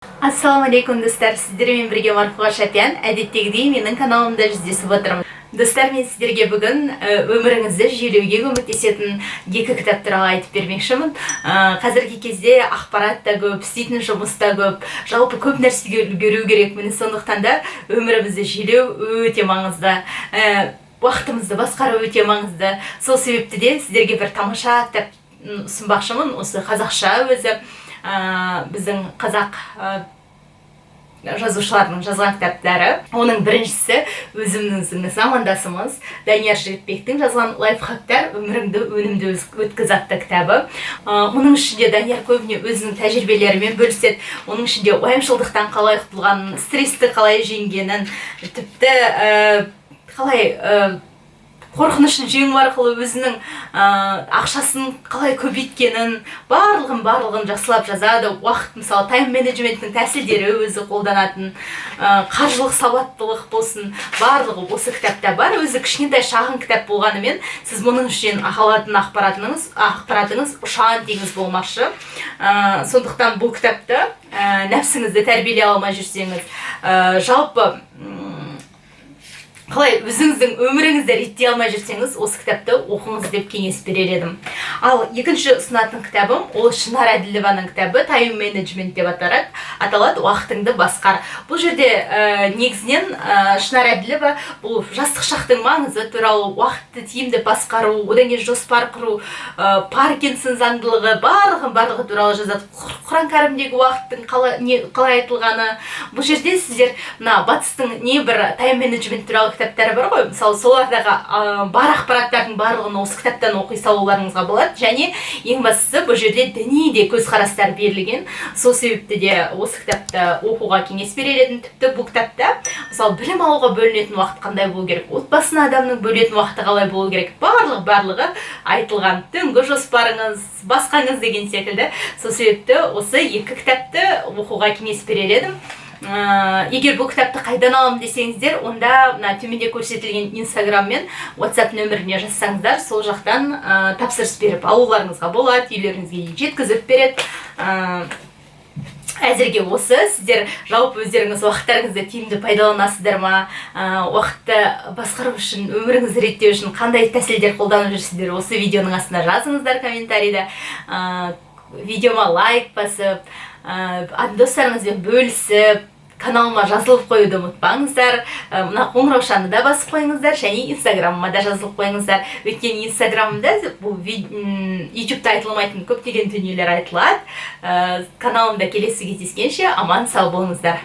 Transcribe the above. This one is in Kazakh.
Ассалаумағалейкум, достар! Сіздермен бірге Марфуға Шапиян. Әдеттегідей менің каналымда жүздесіп отырмын. Достар, мен сіздерге бүгін өміріңізді жүйелеуге көмектесетін екі кітап туралы айтып бермекшімін. Қазіргі кезде ақпарат та көп, істейтін жұмыс та көп, жалпы көп нәрсеге үлгеру керек. Міне, сондықтан да өмірімізді жүйелеу өте маңызды, уақытымызды басқару өте маңызды. Сол себепті де сіздерге бір тамаша кітап ұсынбақшымын. Осы қазақша өзі, біздің қазақ жазушыларының жазған кітаптары. Оның біріншісі өзіміздің замандасымыз Данияр Жігітбектің жазған «Лайфхактар: өміріңді өнімді өткіз» атты кітабы. Мұның ішінде Данияр көбіне өзінің тәжірибелерімен бөліседі. Оның ішінде уайымшылдықтан қалай құтылғанын, стрессті қалай жеңгенін, тіпті қалай қорқынышын жеңу арқылы өзінің ақшасын қалай көбейткенін, барлығын, барлығын жақсылап жазады. Уақыт, мысалы, тайм менеджменттің тәсілдері, өзі қолданатын қаржылық сауаттылық болсын, барлығы осы кітапта бар. Өзі кішкентай, шағын кітап болғанымен, сіз мұның ішінен алатын ақпаратыңыз ұшан теңіз болмақшы. Сондықтан бұл кітапты нәпсіңізді тәрбиелей алмай жүрсеңіз, жалпы қалай өзіңіздің өміріңізді реттей алмай жүрсеңіз, осы кітапты оқыңыз деп кеңес берер едім. Ал екінші ұсынатын кітабым ол Шынар Әділованың кітабы, «Тайм менеджмент» деп аталады, «Уақытыңды басқар». Бұл жерде негізінен Шынар Әділова бұл жастық шақтың маңызы туралы, уақытты тиімді басқару, одан кейін жоспар құру, Паркинсон заңдылығы, барлығын, барлығы туралы жазады. Құран Кәрімдегі уақыттың қалай, не, қалай айтылғаны. Бұл жерде сіздер мына батыстың небір тайм менеджмент туралы кітаптары бар ғой, мысалы, солардағы бар ақпараттардың барлығын осы кітаптан оқи салуларыңызға болады. Және ең бастысы, бұл жерде діни де көзқарастар берілген. Сол себепті де осы кітапты оқуға кеңес берер едім. Тіпті бұл кітапта, мысалы, білім алуға бөлінетін уақыт қандай болу керек, отбасына адамның бөлетін уақыты қалай болу керек, барлығы, барлығы айтылған, түнгі жоспарыңыз, басқаңыз деген секілді. Сол себепті осы екі кітапты оқуға кеңес берер едім. Егер бұл кітапты қайдан аламын десеңіздер, онда мына төменде көрсетілген Инстаграм мен WhatsApp нөміріне жазсаңыздар, сол жақтан тапсырыс беріп алуларыңызға болады, үйлеріңізге дейін жеткізіп береді. Әзірге осы. Сіздер жалпы өздеріңіз уақыттарыңызды тиімді пайдаланасыздар ма? Уақытты басқару үшін, өміріңізді реттеу үшін қандай тәсілдер қолданып жүрсіздер? Осы видеоның астына жазыңыздар комментарийда. Видеома лайк басып, достарыңызбен бөлісіп, каналыма жазылып қоюды ұмытпаңыздар. Мына қоңыраушаны да басып қойыңыздар және Инстаграмыма да жазылып қойыңыздар, өйткені Инстаграмымда бұл Ютубта айтылмайтын көптеген дүниелер айтылады. Каналымда келесі кездескенше аман сау болыңыздар.